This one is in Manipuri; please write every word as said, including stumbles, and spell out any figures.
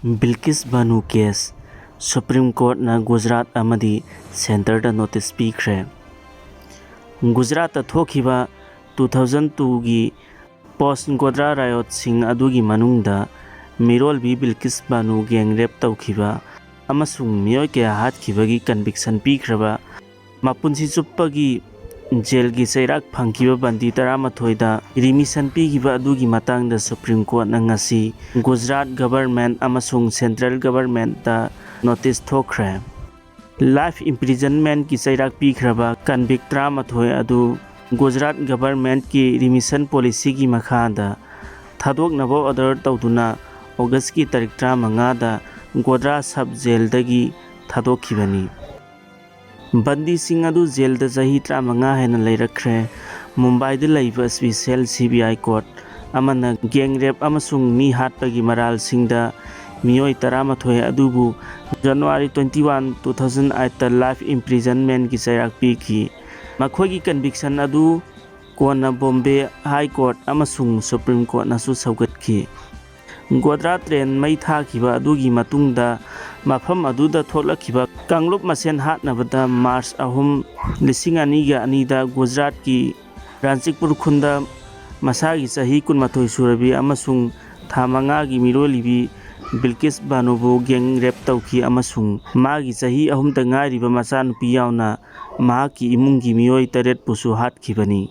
ꯕꯤꯜꯀꯤꯁ ꯕꯥꯅꯨ ꯀꯦꯁ, ꯁꯨꯄ꯭ꯔꯤꯝ ꯀꯣꯔꯠꯅ ꯒꯨꯖꯔꯥꯠ ꯑꯃꯗꯤ ꯁꯦꯟꯇꯔꯗ ꯅꯣꯇꯤꯁ ꯄꯤꯈ꯭ꯔꯦ꯫ ꯒꯨꯖꯔꯥꯠꯇ ꯊꯣꯛꯈꯤꯕ ꯇꯨ ꯊꯥꯎꯖꯟ ꯇꯨꯒꯤ ꯄꯣꯁ ꯒꯣꯗ꯭ꯔꯥ ꯔꯥꯌꯣꯠꯁꯤꯡ ꯑꯗꯨꯒꯤ ꯃꯅꯨꯡꯗ ꯃꯤꯔꯣꯜꯕꯤ ꯕꯤꯜꯀꯤꯁ ꯕꯥꯅꯨ ꯒꯦꯡ ꯔꯦꯞ ꯇꯧꯈꯤꯕ ꯑꯃꯁꯨꯡ ꯃꯤꯑꯣꯏ ꯀꯌꯥ ꯍꯥꯠꯈꯤꯕꯒꯤ ꯀꯟꯚꯤꯛꯁꯟ ꯄꯤꯈ꯭ꯔꯕ, ꯃꯄꯨꯟꯁꯤ ꯆꯨꯞꯄꯒꯤ ꯖꯦꯜꯒꯤ ꯆꯩꯔꯥꯛ ꯐꯪꯈꯤꯕ ꯕꯟꯗꯤ ꯇꯔꯥꯃꯥꯊꯣꯏꯗ ꯔꯤꯃꯤꯁꯟ ꯄꯤꯈꯤꯕ ꯑꯗꯨꯒꯤ ꯃꯇꯥꯡꯗ ꯁꯨꯄ꯭ꯔꯤꯝ ꯀꯣꯔꯠꯅ ꯉꯁꯤ ꯒꯨꯖꯔꯥꯠ ꯒꯚꯔꯟꯃꯦꯟꯠ ꯑꯃꯁꯨꯡ ꯁꯦꯟꯇ꯭ꯔꯦꯜ ꯒꯚꯔꯟꯃꯦꯟꯠꯇ ꯅꯣꯇꯤꯁ ꯊꯣꯛꯈ꯭ꯔꯦ꯫ ꯂꯥꯏꯐ ꯏꯝꯄ꯭ꯔꯤꯖꯟꯃꯦꯟꯠꯀꯤ ꯆꯩꯔꯥꯛ ꯄꯤꯈ꯭ꯔꯕ ꯀꯟꯚꯤꯛ ꯇꯔꯥꯃꯥꯊꯣꯏ ꯑꯗꯨ ꯒꯨꯖꯔꯥꯠ ꯒꯚꯔꯟꯃꯦꯟꯠꯀꯤ ꯔꯤꯃꯤꯁꯟ ꯄꯣꯂꯤꯁꯤꯒꯤ ꯃꯈꯥꯗ ꯊꯥꯗꯣꯛꯅꯕ ꯑꯣꯔꯗꯔ ꯇꯧꯗꯨꯅ ꯑꯣꯒꯁꯀꯤ ꯇꯥꯔꯤꯛ ꯇꯔꯥꯃꯉꯥꯗ ꯒꯣꯗ꯭ꯔꯥ ꯁꯕ ꯖꯦꯜꯗꯒꯤ ꯊꯥꯗꯣꯛꯈꯤꯕꯅꯤ꯫ ꯕꯟꯗꯤꯁꯤꯡ ꯑꯗꯨ ꯖꯦꯜꯗ ꯆꯍꯤ ꯇꯔꯥꯃꯉꯥ ꯍꯦꯟꯅ ꯂꯩꯔꯛꯈ꯭ꯔꯦ꯫ ꯃꯨꯝꯕꯥꯏꯗ ꯂꯩꯕ ꯁ꯭ꯄꯤꯁꯦꯜ ꯁꯤ ꯕꯤ ꯑꯥꯏ ꯀꯣꯔꯠ ꯑꯃꯅ ꯒꯦꯡ ꯔꯦꯞ ꯑꯃꯁꯨꯡ ꯃꯤ ꯍꯥꯠꯄꯒꯤ ꯃꯔꯥꯜꯁꯤꯡꯗ ꯃꯤꯑꯣꯏ ꯇꯔꯥꯃꯥꯊꯣꯏ ꯑꯗꯨꯕꯨ January twenty one, two thousand ꯑꯩꯠꯇ ꯂꯥꯏꯐ ꯏꯝꯄ꯭ꯔꯤꯖꯟꯃꯦꯟꯠꯀꯤ ꯆꯩꯔꯥꯛ ꯄꯤꯈꯤ꯫ ꯃꯈꯣꯏꯒꯤ ꯀꯟꯚꯤꯛꯁꯟ ꯑꯗꯨ ꯀꯣꯟꯅ ꯕꯣꯝꯕꯦ ꯍꯥꯏ ꯀꯣꯔꯠ ꯑꯃꯁꯨꯡ ꯁꯨꯄ꯭ꯔꯤꯝ ꯀꯣꯔꯠꯅꯁꯨ ꯁꯧꯒꯠꯈꯤ꯫ ꯒꯣꯗ꯭ꯔꯥ ꯇ꯭ꯔꯦꯟ ꯃꯩ ꯊꯥꯈꯤꯕ ꯑꯗꯨꯒꯤ ꯃꯇꯨꯡꯗ ꯃꯐꯝ ꯑꯗꯨꯗ ꯊꯣꯛꯂꯛꯈꯤꯕ ꯀꯥꯡꯂꯨꯞ ꯃꯁꯦꯟ ꯍꯥꯠꯅꯕꯗ ꯃꯥꯔꯆ ꯑꯍꯨꯝ, ꯂꯤꯁꯤꯡ ꯑꯅꯤꯒ ꯑꯅꯤꯗ ꯒꯨꯖꯔꯥꯠꯀꯤ ꯔꯥꯟꯆꯤꯛꯄꯨꯔ ꯈꯨꯟꯗ ꯃꯁꯥꯒꯤ ꯆꯍꯤ ꯀꯨꯟꯃꯥꯊꯣꯏ ꯁꯨꯔꯕꯤ ꯑꯃꯁꯨꯡ ꯊꯥ ꯃꯉꯥꯒꯤ ꯃꯤꯔꯣꯜꯂꯤꯕꯤ ꯕꯤꯜꯀꯤꯁ ꯕꯥꯅꯨꯕꯨ ꯒꯦꯡ ꯔꯦꯞ ꯇꯧꯈꯤ ꯑꯃꯁꯨꯡ ꯃꯥꯒꯤ ꯆꯍꯤ ꯑꯍꯨꯝꯇ ꯉꯥꯏꯔꯤꯕ ꯃꯆꯥꯅꯨꯄꯤ ꯌꯥꯎꯅ ꯃꯍꯥꯛꯀꯤ ꯏꯃꯨꯡꯒꯤ ꯃꯤꯑꯣꯏ ꯇꯔꯦꯠꯄꯨꯁꯨ ꯍꯥꯠꯈꯤꯕꯅꯤ꯫